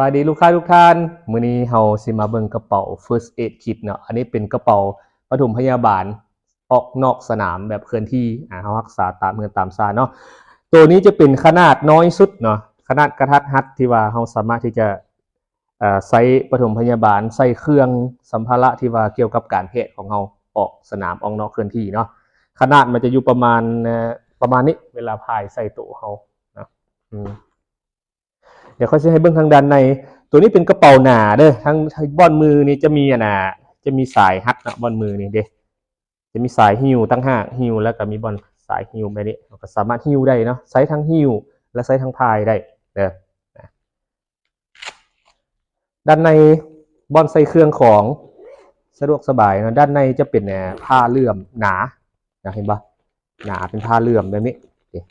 ສະບາຍດີລູກຄ້າທຸກທ່ານ, ມື້ນີ້ເຮົາຊິມາເບິ່ງກະເປົາ First Aid Kit ເນາະ. ອັນນີ້ເປັນກະເປົາປະຖົມພະຍາບານອອກນອກສະໜາມແບບເຄື່ອນທີ່, ອາ ເຮົາຮັກສາຕາມເຮືອນຕາມຊານເນາະ. ໂຕນີ້ຈະເປັນຂະໜາດນ້ອຍສຸດເນາະ, ຂະໜາດກະທັດຮັດທີ່ວ່າເຮົາສາມາດທີ່ຈະ ເອີ ໃຊ້ປະຖົມພະຍາບານ, ໃຊ້ເຄື່ອງສຳພາລະທີ່ວ່າກ່ຽວກັບການແພດຂອງເຮົາອອກສະໜາມ, ອອກນອກເຄື່ອນທີ່ເນາະ. ຂະໜາດມັນຈະຢູ່ປະມານ ເອີ ປະມານນີ້ ເວລາພາຍໃສ່ໂຕເຮົາເນາະ. ອືມ ດຽວຂ້ອຍຊິໃຫ້ເບິ່ງທາງດ້ານໃນ. ໂຕນີ້ເປັນກະເປົາໜາເດີ, ທາງ ທາງບ່ອນມືນີ້ຈະມີ ອັນນ່າ ຈະມີສາຍຮັດເນາະ, ບ່ອນມືນີ້ເດ້ ຈະມີສາຍຫິ້ວຕ່າງຫາກ, ຫິ້ວ ແລ້ວກໍມີບ່ອນສາຍຫິ້ວແບບນີ້, ເຮົາກໍສາມາດຫິ້ວໄດ້ເນາະ, ໃຊ້ທັງຫິ້ວ ແລະ ໃຊ້ທັງພາຍໄດ້ເດີ. ດ້ານໃນບ່ອນໃສ່ເຄື່ອງຂອງ ສະດວກສະບາຍເນາະ. ດ້ານໃນຈະເປັນ ເອີ ຜ້າເຫຼື້ອມໜານະ, ເຫັນບໍ່? ໜາເປັນຜ້າເຫຼື້ອມແບບນີ້ ນີ້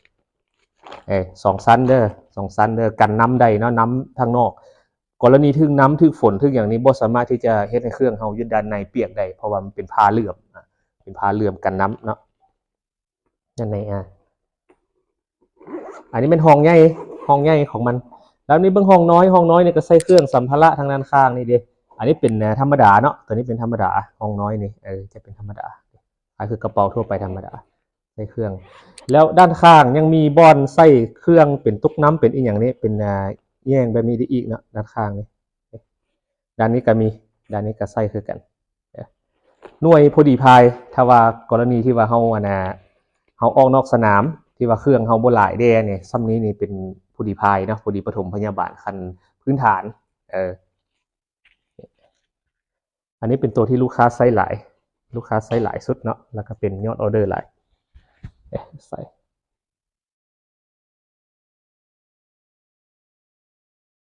ເອີ ສອງຊັ້ນເດີ, ສອງຊັ້ນເດີ, ກັນນ້ຳໄດ້ເນາະ, ນ້ຳທາງນອກ. ກໍລະນີຖືກນ້ຳ ຖືກຝົນ ຖືກຫຍັງນີ້ ບໍ່ສາມາດທີ່ຈະເຮັດໃຫ້ເຄື່ອງເຮົາຢູ່ດ້ານໃນປຽກໄດ້, ເພາະວ່າມັນເປັນຜ້າເຫຼື້ອມ ເປັນຜ້າເຫຼື້ອມກັນນ້ຳເນາະ. ອັນນີ້ ອາ ອັນນີ້ແມ່ນຫ້ອງໃຫຍ່, ຫ້ອງໃຫຍ່ຂອງມັນ. ແລ້ວນີ້ເບິ່ງຫ້ອງນ້ອຍ, ຫ້ອງນ້ອຍນີ້ກໍໃສ່ເຄື່ອງສຳພາລະທາງດ້ານຂ້າງນີ້ເດ້. ອັນນີ້ເປັນ ເອີ ທຳມະດາເນາະ, ຕົວນີ້ເປັນທຳມະດາ, ຫ້ອງນ້ອຍນີ້ ເອີ ຈະເປັນທຳມະດາ, ຄ້າຍຄືກະເປົາທົ່ວໄປທຳມະດາ ໃສ່ເຄື່ອງ. ແລ້ວດ້ານຂ້າງຍັງມີບ່ອນໃສ່ເຄື່ອງເປັນຕຸກນ້ຳ ເປັນອີ່ຫຍັງນີ້ ເປັນ ອາ ແຍງແບບນີ້ໄດ້ອີກເນາະ, ດ້ານຂ້າງນີ້. ດ້ານນີ້ກໍມີ, ດ້ານນີ້ກໍໃສ່ຄືກັນ. ໜ່ວຍພໍດີພາຍ, ຖ້າວ່າກໍລະນີທີ່ວ່າເຮົາ ອັນນ່າ ເຮົາອອກນອກສະໜາມ ທີ່ວ່າເຄື່ອງເຮົາບໍ່ຫຼາຍແດ່ນີ້, ຊ່ຳນີ້ນີ້ເປັນພໍດີພາຍເນາະ, ພໍດີປະຖົມພະຍາບານຂັ້ນພື້ນຖານ. ເອີ ອັນນີ້ເປັນໂຕທີ່ລູກຄ້າໃຊ້ຫຼາຍ, ລູກຄ້າໃຊ້ຫຼາຍສຸດເນາະ, ແລ້ວກໍເປັນຍອດອໍເດີຫຼາຍ. ເອະ ໃສ່